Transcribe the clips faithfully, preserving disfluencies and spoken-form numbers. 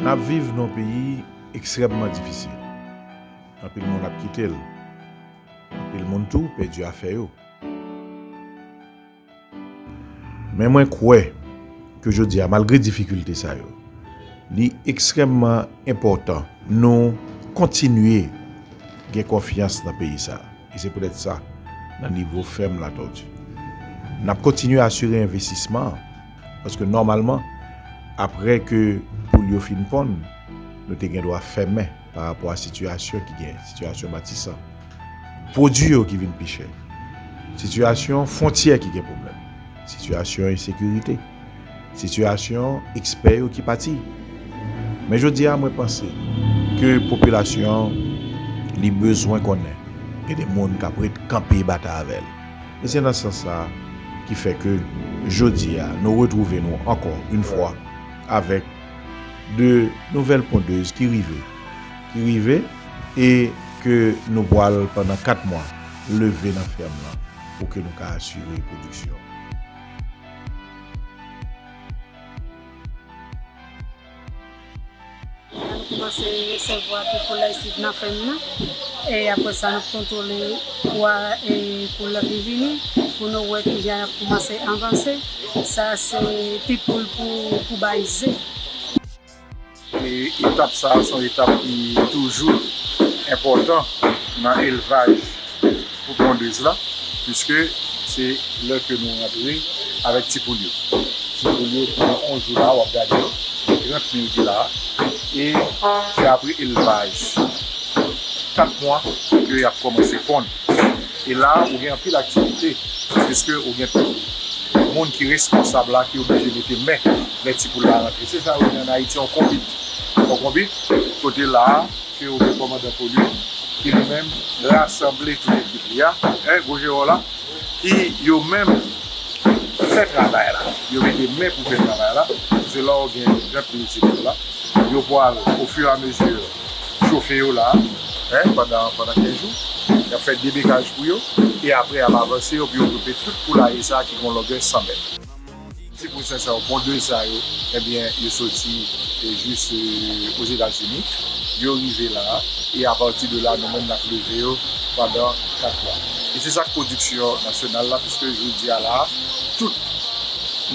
N ap viv nan yon peyi ekstrèmman difisil. Anpil moun ap kite l. Anpil moun tou pèdi afè yo. Men mwen kwè ke jodi a, malgre difikilte sa yo, li ekstrèmman enpòtan nou kontinye gen konfyans nan peyi sa a. E se poutèt sa, nan nivo fèm Latòti, n ap kontinye asire envestisman an. Paske nòmalman, apre ke poul yo fin ponn, nou te gen dwa fèmen pa rapò a sitiyasyon ki gen, sitiyasyon Matisan. Pwodui yo ki vin pi chè. Sitiyasyon fwontyè ki gen pwoblèm. Sitiyasyon ensekirite. Sitiyasyon ekspè yo ki pati. Men jodi a, mwen panse ke popilasyon an, li bezwen konnen gen de moun k ap ret kanpe batay avè l. E se nan sans sa a ki fè ke jodi a, nou retwouve nou ankò yon fwa avèk de nouvèl pondez ki rive, ki rive e ke nou pral pandan kat mwa leve nan fèm lan pou ke nou ka asire pwodiksyon. Nou kòmanse resevwa pi pou la isit nan fèm nan. E apre sa, n ap kontwole pwa e koulè ki vini pou nou wè kijan y ap kòmanse avanse. Sa se ti poul pou, pou bay ze. E etap sa a se yon etap ki toujou enpòtan nan elvaj pou pondez la, piske se lè ke nou rantre avèk ti poul yo. Ti poul yo, pandan yon jou la, w ap gade yo, trant mil ki la a, e se apre elvaj, kat mwa, ke y ap kòmanse ponn. E la a, ou gen anpil aktivite, piske ou gen tout moun ki responsab la ki oblije mete men lè ti poul la rantre. Se sa yo rele ann Ayiti yon konbit. Yon konbit, kote la a, ke ou gen kòmandan poul yo, ki li menm rasanble tout ekip li a, en, gwo jewò la, ki yo menm fè travay la. Yo mete men pou fè travay la. Paske lè w gen trant mil ti poul la, yo pral, ofiramezi, chofe yo la, en, pandan, pandan kenz jou. Y ap fè debekaj pou yo. E apre, y ap avanse yo pou yo koupe tout poulaye sa a ki gen yon longè san mèt. Ti poul sa yo, pondez sa yo, ebyen, yo soti e jis e, Ozetazini. Yo rive la a, e apati de la, nou menm n ap leve yo pandan kat mwa. E se sa k pwodiksyon nasyonal la, piske jodi a la a, tout,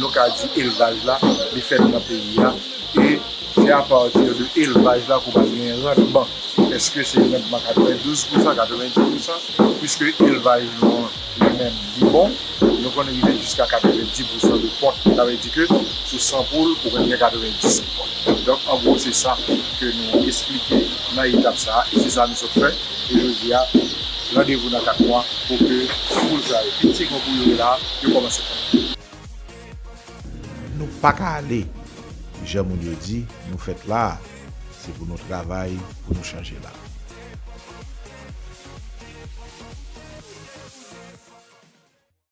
nou ka di, elvaj la, li fèt nan peyi a. E se apati de elvaj la ke w pral gen randman. Èske se randman katrevendouz pousan, katrevendis pousan, piske elvaj nou an li menm li bon, nou konn rive jiska katrevendis pousan de pòt. Sa vle di ke sou san poul, ou konn gen katrevendis ki pòt. Donk, an gwo, se sa ke nou esplike nan etap sa a, e se sa nou sot fè. E jodi a, randevou nan kat mwa pou ke poul sa yo, piti gwo pou yo ye la a, yo kòmanse pran. Nou pa ka ale. Jan moun yo di, nou fèt la a. Se pou nou travay, pou nou chanje la.